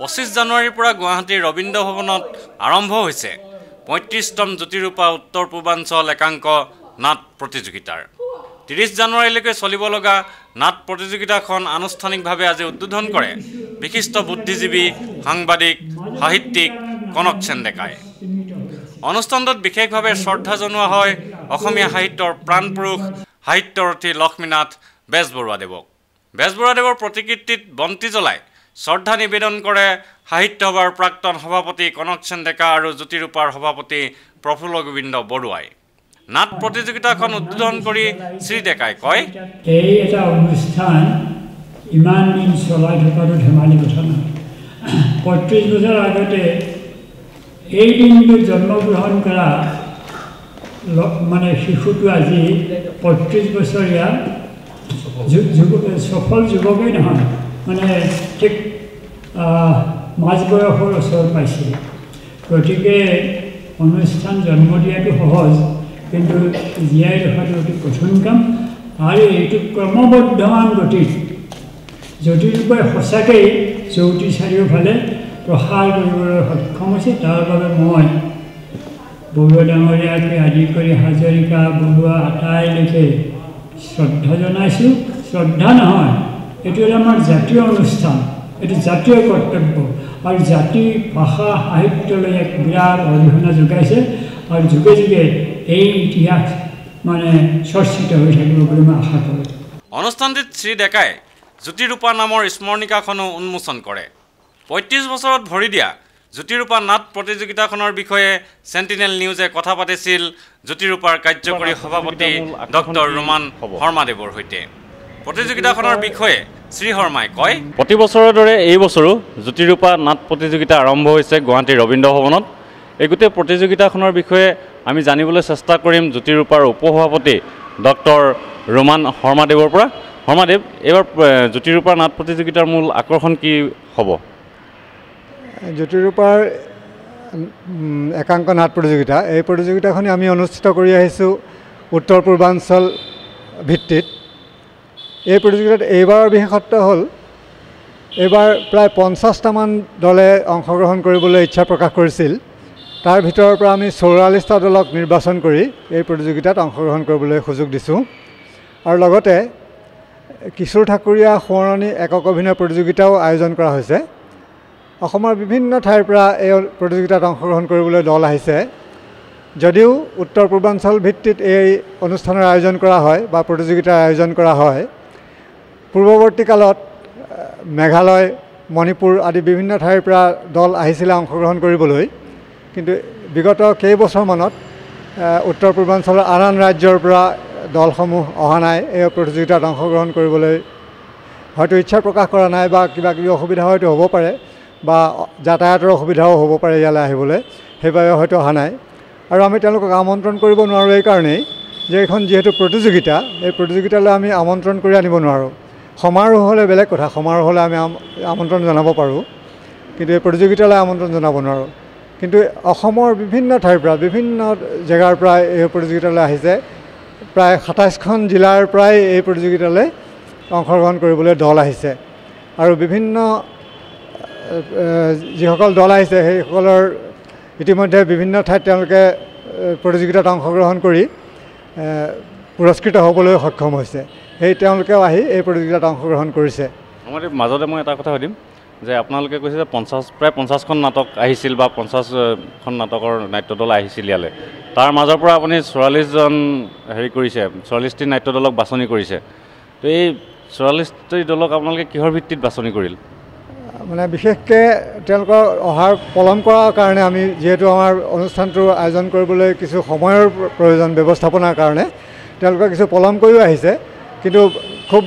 25 জানুৱাৰীৰ পৰা গুৱাহাটীৰ ৰবীন্দ্ৰ ভৱনত আৰম্ভ হৈছে 35তম জ্যোতিৰূপা উত্তৰ পূৰ্বাঞ্চল একাংক নাট প্ৰতিযোগিতাৰ। 30 জানুৱাৰীলৈকে চলিব লগা নাট প্ৰতিযোগিতাখন আনুষ্ঠানিকভাৱে আজি উদ্বোধন কৰে বিশিষ্ট বুদ্ধিজীৱী, সাংবাদিক, সাহিত্যিক কনক সেন ডেকাই। অনুষ্ঠানটোত বিশেষভাৱে শ্ৰদ্ধা জনোৱা হয় অসমীয়া সাহিত্যৰ প্ৰাণপুৰুষ সাহিত্যৰথী লক্ষ্মীনাথ বেজবৰুৱাদেৱক। বেজবৰুৱাদেৱৰ প্ৰতিকৃতিত বন্তি জ্বলাই শ্ৰদ্ধা নিবেদন কৰে সাহিত্য সভাৰ প্ৰাক্তন সভাপতি কনক সেন ডেকা আৰু জ্যোতিৰূপাৰ সভাপতি প্ৰফুল্ল গোবিন্দ বৰুৱাই। নাট প্ৰতিযোগিতাখন উদ্বোধন কৰি শ্ৰী ডেকাই কয়, এই এটা অনুষ্ঠান ইমান দিন চলাই থকাটো ধেমালি কথা নহয়। 35 বছৰ আগতে এই দিনটোত জন্মগ্ৰহণ কৰা মানে শিশুটো আজি 35 বছৰীয়া সফল যুৱকেই নহয়, মানে ঠিক মাজ বয়সৰ ওচৰ পাইছে। গতিকে অনুষ্ঠান জন্ম দিয়াটো সহজ, কিন্তু জীয়াই ৰখাটো অতি কঠিন কাম। আৰু এইটো ক্ৰমবৰ্ধমান গতিত জ্যোতিৰূপাই সঁচাকেই চৌতি চাৰিওফালে প্ৰসাৰ কৰিবলৈ সক্ষম হৈছে। তাৰ বাবে মই বৰুৱা ডাঙৰীয়াকে আদি কৰি হাজৰিকা, বৰুৱা আটাইলৈকে শ্ৰদ্ধা জনাইছোঁ। শ্ৰদ্ধা নহয়, এইটো এটা আমাৰ জাতীয় অনুষ্ঠান, এইটো জাতীয় কৰ্তব্য আৰু জাতি, ভাষা, সাহিত্যলৈ এক বিৰাট অৰিহণা যোগাইছে আৰু যুগে যুগে এই ইতিহাস মানে চৰ্চিত হৈ থাকিব বুলি মই আশা কৰোঁ। অনুষ্ঠানটিত শ্ৰী ডেকাই জ্যোতিৰূপা নামৰ স্মৰণিকাখনো উন্মোচন কৰে। 35 বছৰত ভৰি দিয়া জ্যোতিৰূপা নাট প্ৰতিযোগিতাখনৰ বিষয়ে চেণ্টিনেল নিউজে কথা পাতিছিল জ্যোতিৰূপাৰ কাৰ্যকৰী সভাপতি ডক্টৰ ৰোমান শৰ্মাদেৱৰ সৈতে। প্ৰতিযোগিতাখনৰ বিষয়ে শ্ৰী শৰ্মাই কয়, প্ৰতি বছৰৰ দৰে এই বছৰো জ্যোতিৰূপা নাট প্ৰতিযোগিতা আৰম্ভ হৈছে গুৱাহাটীৰ ৰবীন্দ্ৰ ভৱনত। এই গোটেই প্ৰতিযোগিতাখনৰ বিষয়ে আমি জানিবলৈ চেষ্টা কৰিম জ্যোতিৰূপাৰ উপসভাপতি ডক্টৰ ৰোমান শৰ্মাদেৱৰ পৰা। শৰ্মাদেৱ, এইবাৰ জ্যোতিৰূপাৰ নাট প্ৰতিযোগিতাৰ মূল আকৰ্ষণ কি হ'ব? জ্যোতিৰূপাৰ একাংক নাট প্ৰতিযোগিতা, এই প্ৰতিযোগিতাখনি আমি অনুষ্ঠিত কৰি আহিছোঁ উত্তৰ পূৰ্বাঞ্চল ভিত্তিত। এই প্ৰতিযোগিতাত এইবাৰৰ বিশেষত্ব হ'ল এইবাৰ প্ৰায় 50টামান দলে অংশগ্ৰহণ কৰিবলৈ ইচ্ছা প্ৰকাশ কৰিছিল। তাৰ ভিতৰৰ পৰা আমি 44টা দলক নিৰ্বাচন কৰি এই প্ৰতিযোগিতাত অংশগ্ৰহণ কৰিবলৈ সুযোগ দিছোঁ। আৰু লগতে কিশোৰ ঠাকুৰীয়া সোঁৱৰণী একক অভিনয় প্ৰতিযোগিতাও আয়োজন কৰা হৈছে। অসমৰ বিভিন্ন ঠাইৰ পৰা এই প্ৰতিযোগিতাত অংশগ্ৰহণ কৰিবলৈ দল আহিছে। যদিও উত্তৰ পূৰ্বাঞ্চল ভিত্তিত এই অনুষ্ঠানৰ আয়োজন কৰা হয় বা প্ৰতিযোগিতাৰ আয়োজন কৰা হয়, পূৰ্বৱৰ্তী কালত মেঘালয়, মণিপুৰ আদি বিভিন্ন ঠাইৰ পৰা দল আহিছিলে অংশগ্ৰহণ কৰিবলৈ। কিন্তু বিগত কেইবছৰমানত উত্তৰ পূৰ্বাঞ্চলৰ আন আন ৰাজ্যৰ পৰা দলসমূহ অহা নাই এই প্ৰতিযোগিতাত অংশগ্ৰহণ কৰিবলৈ। হয়তো ইচ্ছা প্ৰকাশ কৰা নাই বা কিবা কিবি অসুবিধা হয়তো হ'ব পাৰে বা যাতায়াতৰ অসুবিধাও হ'ব পাৰে ইয়ালৈ আহিবলৈ, সেইবাবে হয়তো অহা নাই। আৰু আমি তেওঁলোকক আমন্ত্ৰণ কৰিব নোৱাৰোঁ এইকাৰণেই যে এইখন যিহেতু প্ৰতিযোগিতা, এই প্ৰতিযোগিতালৈ আমি আমন্ত্ৰণ কৰি আনিব নোৱাৰোঁ। সমাৰোহ হ'লে বেলেগ কথা, সমাৰোহ হ'লে আমি আমন্ত্ৰণ জনাব পাৰোঁ, কিন্তু এই প্ৰতিযোগিতালৈ আমন্ত্ৰণ জনাব নোৱাৰোঁ। কিন্তু অসমৰ বিভিন্ন ঠাইৰ পৰা, বিভিন্ন জেগাৰ পৰা এই প্ৰতিযোগিতালৈ আহিছে। প্ৰায় 27খন জিলাৰ পৰাই এই প্ৰতিযোগিতালৈ অংশগ্ৰহণ কৰিবলৈ দল আহিছে। আৰু বিভিন্ন যিসকল দল আহিছে সেইসকলৰ ইতিমধ্যে বিভিন্ন ঠাইত তেওঁলোকে প্ৰতিযোগিতাত অংশগ্ৰহণ কৰি পুৰস্কৃত হ'বলৈ সক্ষম হৈছে। সেই তেওঁলোকেও আহি এই প্ৰতিযোগিতাত অংশগ্ৰহণ কৰিছে। আমাৰ মাজতে মই এটা কথা সুধিম যে আপোনালোকে কৈছে যে প্ৰায় 50খন নাটক আহিছিল বা 50খন নাটকৰ নাট্যদল আহিছিল ইয়ালৈ, তাৰ মাজৰ পৰা আপুনি 44জন হেৰি কৰিছে, 44টি নাট্যদলক বাছনি কৰিছে। তো এই 44টি দলক আপোনালোকে কিহৰ ভিত্তিত বাছনি কৰিল? মানে বিশেষকৈ তেওঁলোকৰ অহাৰ পলম কৰাৰ কাৰণে আমি যিহেতু আমাৰ অনুষ্ঠানটো আয়োজন কৰিবলৈ কিছু সময়ৰ প্ৰয়োজন ব্যৱস্থাপনাৰ কাৰণে, তেওঁলোকে কিছু পলম কৰিও আহিছে, কিন্তু খুব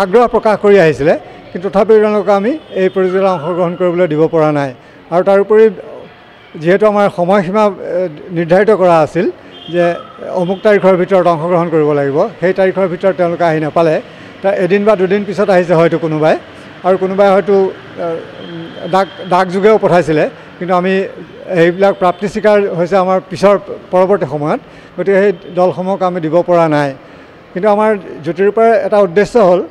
আগ্ৰহ প্ৰকাশ কৰি আহিছিলে। কিন্তু তথাপিও তেওঁলোকক আমি এই প্ৰতিযোগিতাত অংশগ্ৰহণ কৰিবলৈ দিব পৰা নাই। আৰু তাৰোপৰি যিহেতু আমাৰ সময়সীমা নিৰ্ধাৰিত কৰা আছিল যে অমুক তাৰিখৰ ভিতৰত অংশগ্ৰহণ কৰিব লাগিব, সেই তাৰিখৰ ভিতৰত তেওঁলোকে আহি নাপালে। তাৰ এদিন বা দুদিন পিছত আহিছে হয়তো কোনোবাই, আৰু কোনোবাই হয়তো ডাকযোগেও পঠাইছিলে, কিন্তু আমি এইবিলাক প্ৰাপ্তি স্বীকাৰ হৈছে আমাৰ পিছৰ পৰৱৰ্তী সময়ত, গতিকে সেই দলসমূহক আমি দিব পৰা নাই। কিন্তু আমাৰ জ্যোতিৰূপাৰ এটা উদ্দেশ্য হ'ল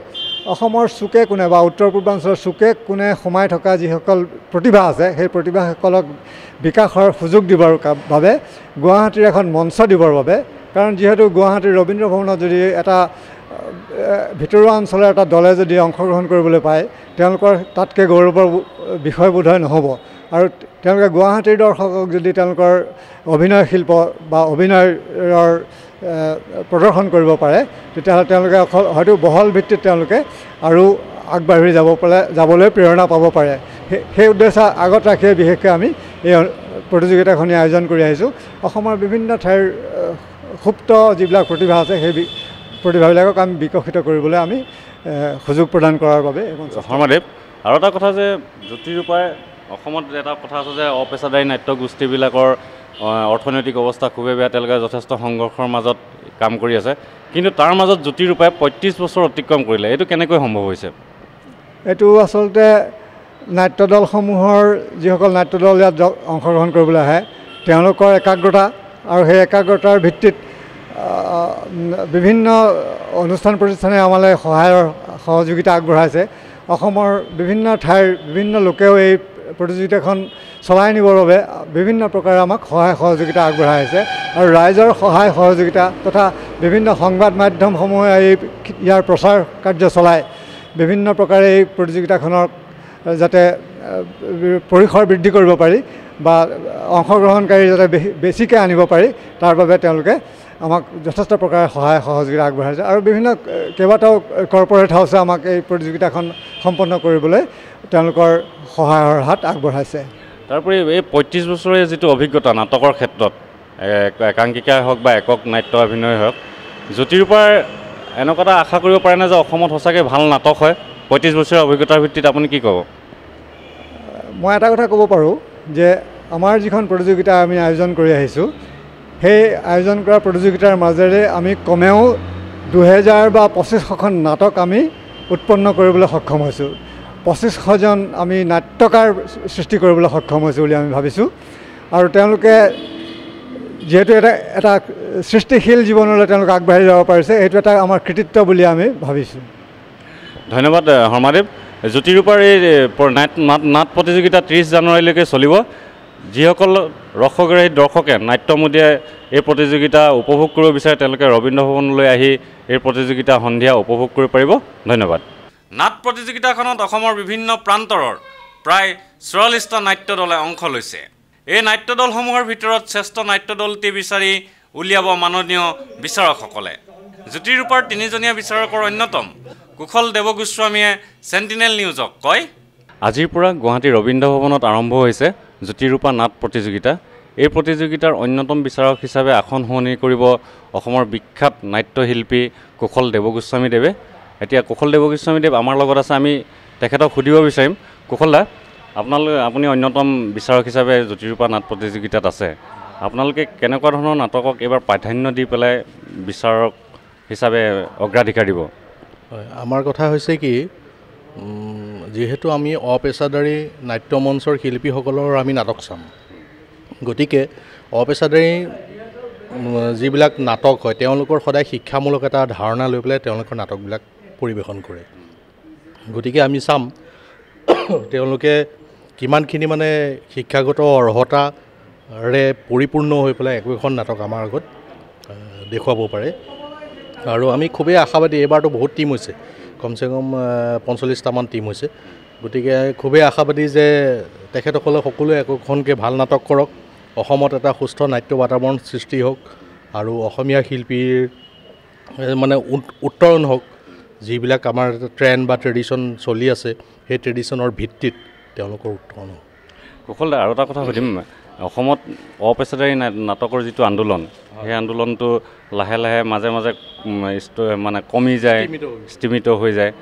অসমৰ চুকে কোণে বা উত্তৰ পূৰ্বাঞ্চলৰ চুকে কোণে সোমাই থকা যিসকল প্ৰতিভা আছে সেই প্ৰতিভাসকলক বিকাশৰ সুযোগ দিবৰ বাবে গুৱাহাটীৰ এখন মঞ্চ দিবৰ বাবে, কাৰণ যিহেতু গুৱাহাটীৰ ৰবীন্দ্ৰ ভৱনত যদি এটা ভিতৰুৱা অঞ্চলৰ এটা দলে যদি অংশগ্ৰহণ কৰিবলৈ পায় তেওঁলোকৰ তাতকৈ গৌৰৱৰ বিষয় বোধহয় নহ'ব। আৰু তেওঁলোকে গুৱাহাটীৰ দৰ্শকক যদি তেওঁলোকৰ অভিনয় শিল্প বা অভিনয়ৰ প্ৰদৰ্শন কৰিব পাৰে তেতিয়াহ'লে তেওঁলোকে হয়তো বহল ভিত্তিত তেওঁলোকে আৰু আগবাঢ়ি যাবলৈ প্ৰেৰণা পাব পাৰে। সেই উদ্দেশ্য আগত ৰাখিয়ে বিশেষকৈ আমি এই প্ৰতিযোগিতাখনি আয়োজন কৰি আহিছোঁ। অসমৰ বিভিন্ন ঠাইৰ সুপ্ত যিবিলাক প্ৰতিভা আছে সেই প্ৰতিভাবিলাকক আমি বিকশিত কৰিবলৈ আমি সুযোগ প্ৰদান কৰাৰ বাবে। শৰ্মাদেৱ, আৰু এটা কথা যে জ্যোতিৰূপাই অসমত এটা কথা আছে যে অপেচাদাৰী নাট্যগোষ্ঠীবিলাকৰ অৰ্থনৈতিক অৱস্থা খুবেই বেয়া, তেওঁলোকে যথেষ্ট সংঘৰ্ষৰ মাজত কাম কৰি আছে, কিন্তু তাৰ মাজত জ্যোতিৰূপাই 35 বছৰ অতিক্ৰম কৰিলে, এইটো কেনেকৈ সম্ভৱ হৈছে? এইটো আচলতে নাট্যদলসমূহৰ যিসকল নাট্যদল ইয়াত অংশগ্ৰহণ কৰিবলৈ আহে তেওঁলোকৰ একাগ্ৰতা আৰু সেই একাগ্ৰতাৰ ভিত্তিত বিভিন্ন অনুষ্ঠান প্ৰতিষ্ঠানে আমালৈ সহায়ৰ সহযোগিতা আগবঢ়াইছে। অসমৰ বিভিন্ন ঠাইৰ বিভিন্ন লোকেও এই প্ৰতিযোগিতাখন চলাই নিবৰ বাবে বিভিন্ন প্ৰকাৰে আমাক সহায় সহযোগিতা আগবঢ়াইছে আৰু ৰাইজৰ সহায় সহযোগিতা তথা বিভিন্ন সংবাদ মাধ্যমসমূহে এই ইয়াৰ প্ৰচাৰ কাৰ্য চলাই বিভিন্ন প্ৰকাৰে এই প্ৰতিযোগিতাখনৰ যাতে পৰিসৰ বৃদ্ধি কৰিব পাৰি বা অংশগ্ৰহণকাৰী যাতে বেছিকৈ আনিব পাৰি তাৰ বাবে তেওঁলোকে আমাক যথেষ্ট প্ৰকাৰে সহায় সহযোগিতা আগবঢ়াইছে। আৰু বিভিন্ন কেইবাটাও কৰ্পৰেট হাউচে আমাক এই প্ৰতিযোগিতাখন সম্পন্ন কৰিবলৈ তেওঁলোকৰ সহায়ৰ হাত আগবঢ়াইছে। তাৰোপৰি এই 35 বছৰে যিটো অভিজ্ঞতা নাটকৰ ক্ষেত্ৰত, একাংকিকাই হওক বা একক নাট্য অভিনয় হওক, জ্যোতিৰূপাৰ এনেকুৱা এটা আশা কৰিব পাৰেনে যে অসমত সঁচাকৈ ভাল নাটক হয়? 35 বছৰীয়া অভিজ্ঞতাৰ ভিত্তিত আপুনি কি ক'ব? মই এটা কথা ক'ব পাৰোঁ যে আমাৰ যিখন প্ৰতিযোগিতা আমি আয়োজন কৰি আহিছোঁ সেই আয়োজন কৰা প্ৰতিযোগিতাৰ মাজেৰে আমি কমেও 2000 বা 2500খন নাটক আমি উৎপন্ন কৰিবলৈ সক্ষম হৈছোঁ। 2500জন আমি নাট্যকাৰ সৃষ্টি কৰিবলৈ সক্ষম হৈছোঁ বুলি আমি ভাবিছোঁ। আৰু তেওঁলোকে যিহেতু এটা এটা সৃষ্টিশীল জীৱনলৈ তেওঁলোক আগবাঢ়ি যাব পাৰিছে, সেইটো এটা আমাৰ কৃতিত্ব বুলি আমি ভাবিছোঁ। ধন্যবাদ শৰ্মাদেৱ। জ্যোতিৰূপাৰ এই নাট প্ৰতিযোগিতা 30 জানুৱাৰীলৈকে চলিব। যিসকল ৰসগ্ৰাহী দৰ্শকে নাট্যমোদীয়ে এই প্ৰতিযোগিতা উপভোগ কৰিব বিচাৰে তেওঁলোকে ৰবীন্দ্ৰ ভৱনলৈ আহি এই প্ৰতিযোগিতা সন্ধিয়া উপভোগ কৰিব পাৰিব। ধন্যবাদ। নাট প্ৰতিযোগিতাখনত অসমৰ বিভিন্ন প্ৰান্তৰৰ প্ৰায় 44টা নাট্যদলে অংশ লৈছে। এই নাট্যদলসমূহৰ ভিতৰত শ্ৰেষ্ঠ নাট্যদলটি বিচাৰি উলিয়াব মাননীয় বিচাৰকসকলে। জ্যোতিৰূপাৰ তিনিজনীয়া বিচাৰকৰ অন্যতম কুশল দেৱগোস্বামীয়ে চেণ্টিনেল নিউজক কয়, আজিৰ পৰা গুৱাহাটী ৰবীন্দ্ৰ ভৱনত আৰম্ভ হৈছে জ্যোতিৰূপা নাট প্ৰতিযোগিতা। এই প্ৰতিযোগিতাৰ অন্যতম বিচাৰক হিচাপে আসন শুৱনি কৰিব অসমৰ বিখ্যাত নাট্যশিল্পী কুশল দেৱগোস্বামীদেৱে। এতিয়া কুশল দেৱগোস্বামীদেৱ আমাৰ লগত আছে, আমি তেখেতক সুধিব বিচাৰিম। কুশল দা, আপুনি অন্যতম বিচাৰক হিচাপে জ্যোতিৰূপা নাট প্ৰতিযোগিতাত আছে, আপোনালোকে কেনেকুৱা ধৰণৰ নাটকক এইবাৰ প্ৰাধান্য দি পেলাই বিচাৰক হিচাপে অগ্ৰাধিকাৰ দিব? হয়, আমাৰ কথা হৈছে কি, যিহেতু আমি অপেচাদাৰী নাট্যমঞ্চৰ শিল্পীসকলৰ আমি নাটক চাম, গতিকে অপেচাদাৰী যিবিলাক নাটক হয় তেওঁলোকৰ সদায় শিক্ষামূলক এটা ধাৰণা লৈ পেলাই তেওঁলোকৰ নাটকবিলাক পৰিৱেশন কৰে। গতিকে আমি চাম তেওঁলোকে কিমানখিনি মানে শিক্ষাগত অৰ্হতাৰে পৰিপূৰ্ণ হৈ পেলাই একো এখন নাটক আমাৰ আগত দেখুৱাব পাৰে। আৰু আমি খুবেই আশাবাদী, এইবাৰতো বহুত টীম হৈছে, কমচে কম 45টামান টীম হৈছে, গতিকে খুবেই আশাবাদী যে তেখেতসকলে সকলোৱে একোখনকৈ ভাল নাটক কৰক, অসমত এটা সুস্থ নাট্য বাতাবৰণ সৃষ্টি হওক আৰু অসমীয়া শিল্পীৰ মানে উত্তৰণ হওক। যিবিলাক আমাৰ ট্ৰেণ্ড বা ট্ৰেডিশ্যন চলি আছে সেই ট্ৰেডিশ্যনৰ ভিত্তিত তেওঁলোকৰ উত্তৰণ হওক। কুশল দা, আৰু এটা কথা সুধিম, অসমত অপেচাদাৰী নাটকৰ যিটো আন্দোলন, সেই আন্দোলনটো লাহে লাহে মাজে মাজে মানে কমি যায়, স্থিমিত হৈ যায়,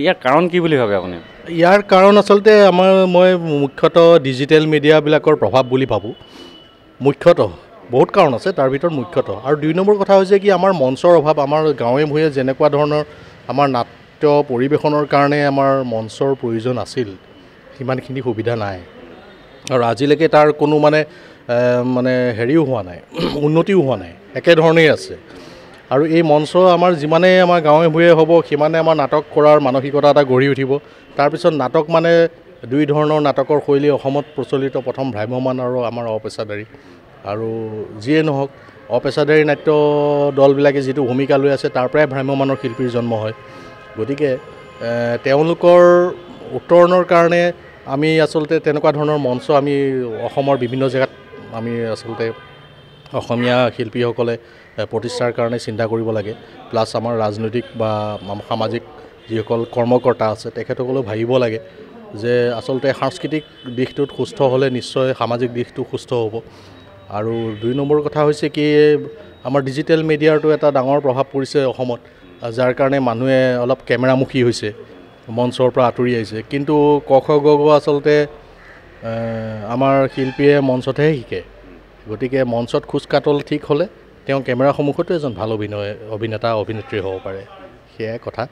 ইয়াৰ কাৰণ কি বুলি ভাবে আপুনি? ইয়াৰ কাৰণ আচলতে আমাৰ মই মুখ্যতঃ ডিজিটেল মিডিয়াবিলাকৰ প্ৰভাৱ বুলি ভাবোঁ। মুখ্যতঃ বহুত কাৰণ আছে, তাৰ ভিতৰত মুখ্যতঃ। আৰু 2 নম্বৰ কথা হৈছে কি, আমাৰ মঞ্চৰ অভাৱ। আমাৰ গাঁৱে ভূঞে যেনেকুৱা ধৰণৰ আমাৰ নাট্য পৰিৱেশনৰ কাৰণে আমাৰ মঞ্চৰ প্ৰয়োজন আছিল, সিমানখিনি সুবিধা নাই আৰু আজিলৈকে তাৰ কোনো মানে মানে হেৰিও হোৱা নাই, উন্নতিও হোৱা নাই, একেধৰণেই আছে। আৰু এই মঞ্চ আমাৰ যিমানেই আমাৰ গাঁৱে ভূঞে হ'ব সিমানে আমাৰ নাটক কৰাৰ মানসিকতা এটা গঢ়ি উঠিব। তাৰপিছত নাটক মানে দুই ধৰণৰ নাটকৰ শৈলী অসমত প্ৰচলিত, প্ৰথম ভ্ৰাম্যমাণ আৰু আমাৰ অপেচাদাৰী। আৰু যিয়ে নহওক অপেচাদাৰী নাট্য দলবিলাকে যিটো ভূমিকা লৈ আছে তাৰ পৰাই ভ্ৰাম্যমাণৰ শিল্পীৰ জন্ম হয়। গতিকে তেওঁলোকৰ উত্তৰণৰ কাৰণে আমি আচলতে তেনেকুৱা ধৰণৰ মঞ্চ আমি অসমৰ বিভিন্ন জেগাত আমি আচলতে অসমীয়া শিল্পীসকলে প্ৰতিষ্ঠাৰ কাৰণে চিন্তা কৰিব লাগে। প্লাছ আমাৰ ৰাজনৈতিক বা সামাজিক যিসকল কৰ্মকৰ্তা আছে তেখেতসকলেও ভাবিব লাগে যে আচলতে সাংস্কৃতিক দিশটোত সুস্থ হ'লে নিশ্চয় সামাজিক দিশটো সুস্থ হ'ব। আৰু দুই নম্বৰ কথা হৈছে কি আমাৰ ডিজিটেল মিডিয়াৰটো এটা ডাঙৰ প্ৰভাৱ পৰিছে অসমত, যাৰ কাৰণে মানুহে অলপ কেমেৰামুখী হৈছে, মঞ্চৰ পৰা আঁতৰি আহিছে। কিন্তু ক খ গ ঘ আচলতে আমাৰ শিল্পীয়ে মঞ্চতহে শিকে। গতিকে মঞ্চত খোজ কাটল ঠিক হ'লে তেওঁ কেমেৰাৰ সন্মুখতো এজন ভাল অভিনেতা অভিনেত্ৰী হ'ব পাৰে, সেয়াই কথা।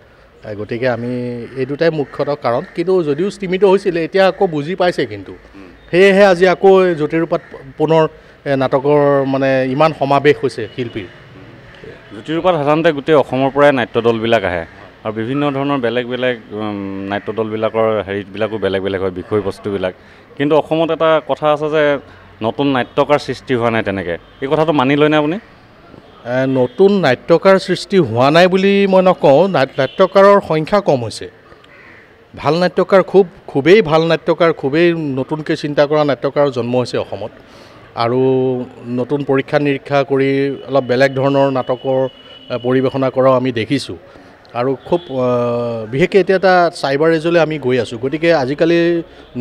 গতিকে আমি এই দুটাই মুখ্যতঃ কাৰণ। কিন্তু যদিও স্তিমিত হৈছিলে এতিয়া আকৌ বুজি পাইছে, কিন্তু সেয়েহে আজি আকৌ জ্যোতিৰূপাত পুনৰ নাটকৰ মানে ইমান সমাৱেশ হৈছে শিল্পীৰ। জ্যোতিৰূপাত সাধাৰণতে গোটেই অসমৰ পৰাই নাট্যদলবিলাক আহে আৰু বিভিন্ন ধৰণৰ বেলেগ বেলেগ নাট্যদলবিলাকৰ হেৰিবিলাকো বেলেগ বেলেগ হয়, বিষয়বস্তুবিলাক। কিন্তু অসমত এটা কথা আছে যে নতুন নাট্যকাৰ সৃষ্টি হোৱা নাই তেনেকৈ, এই কথাটো মানি লয়নে আপুনি? নতুন নাট্যকাৰ সৃষ্টি হোৱা নাই বুলি মই নকওঁ, নাট্যকাৰৰ সংখ্যা কম হৈছে। ভাল নাট্যকাৰ খুবেই ভাল নাট্যকাৰ, খুবেই নতুনকৈ চিন্তা কৰা নাট্যকাৰৰ জন্ম হৈছে অসমত। আৰু নতুন পৰীক্ষা নিৰীক্ষা কৰি অলপ বেলেগ ধৰণৰ নাটকৰ পৰিৱেশনা কৰাও আমি দেখিছোঁ। আৰু খুব বিশেষকৈ এতিয়া এটা চাইবাৰ এজলৈ আমি গৈ আছোঁ। গতিকে আজিকালি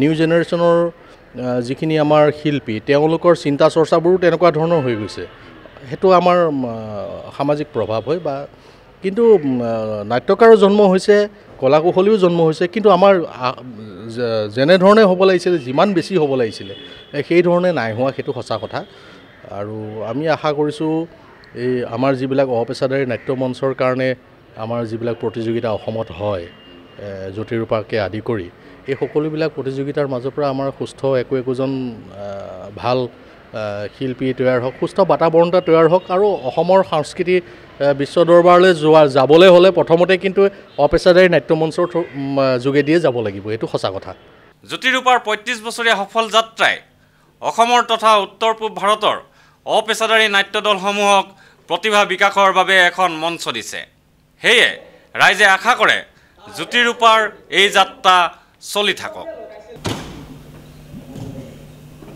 নিউ জেনেৰেশ্যনৰ যিখিনি আমাৰ শিল্পী তেওঁলোকৰ চিন্তা চৰ্চাবোৰো তেনেকুৱা ধৰণৰ হৈ গৈছে। সেইটো আমাৰ সামাজিক প্ৰভাৱ হয় বা কিন্তু নাট্যকাৰো জন্ম হৈছে, কলা কুশলীও জন্ম হৈছে, কিন্তু আমাৰ যেনেধৰণে হ'ব লাগিছিলে, যিমান বেছি হ'ব লাগিছিলে সেই ধৰণে নাই হোৱা, সেইটো সঁচা কথা। আৰু আমি আশা কৰিছোঁ এই আমাৰ যিবিলাক অপেচাদাৰী নাট্য মঞ্চৰ কাৰণে আমাৰ যিবিলাক প্ৰতিযোগিতা অসমত হয় জ্যোতিৰূপাকে আদি কৰি এই সকলোবিলাক প্ৰতিযোগিতাৰ মাজৰ পৰা আমাৰ সুস্থ একো একোজন ভাল শিল্পী তৈয়াৰ হওক, সুস্থ বাতাবৰণ এটা তৈয়াৰ হওক। আৰু অসমৰ সংস্কৃতি বিশ্ব দৰবাৰলৈ যাবলৈ হ'লে প্ৰথমতে কিন্তু অপেচাদাৰী নাট্য মঞ্চৰ যোগেদিয়ে যাব লাগিব, এইটো সঁচা কথা। জ্যোতিৰূপাৰ 35 বছৰীয়া সফল যাত্ৰাই অসমৰ তথা উত্তৰ পূব ভাৰতৰ অপেচাদাৰী নাট্যদলসমূহক প্ৰতিভা বিকাশৰ বাবে এখন মঞ্চ দিছে। সেয়ে ৰাইজে আশা কৰে জ্যোতিৰূপাৰ এই যাত্ৰা চলি থাকক।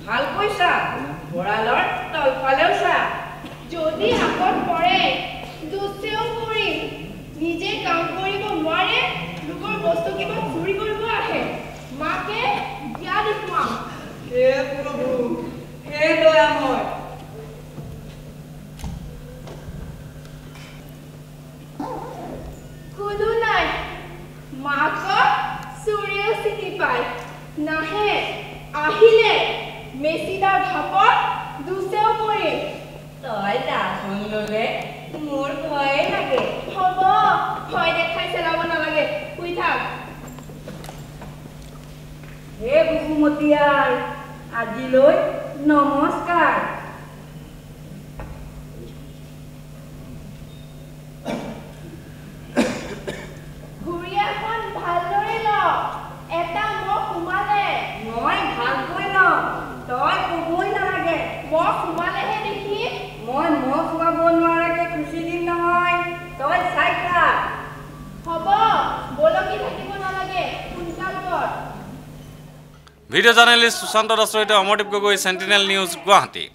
ভালকৈ চা, ভঁৰালৰ তলফালেও চা, যদি আগত পৰে দুচেও কৰিম। নিজে কাম কৰিব নোৱাৰে, লোকৰ বস্তু কিবা চুৰি কৰিব আহে, মাকে বিয়া দেখুৱাম। হে প্ৰভু, হে দয়াময়, কোনো নাই। মাকক চুৰিও চিনি পায়, নাহে, আহিলে মেচিনাৰ ভাপত দুচেও পৰিম। তই দাখন ললে মোৰ ভয়ে লাগে। হ'ব, ভয় দেখাই চেলাব নালাগে, শুই থাক। হে বসুমতী আই, আজিলৈ নমস্কাৰ। ঘূৰিয়াখন ভালদৰে ল, এটা মহ সোমালে। মই ভালকৈ লম, তই কবই নালাগে। মহ সোমালেহে দেখি। মই মহ সোমাব নোৱাৰাকে খুচি দিম নহয়, তই চাই থাক। হ'ব, বলকি থাকিব নালাগে, সোনকাল কৰ। ভিডিঅ' জাৰ্নেলিষ্ট সুশান্ত দাসৰ সৈতে অমৰদীপ গগৈ, চেণ্টিনেল নিউজ, গুৱাহাটী।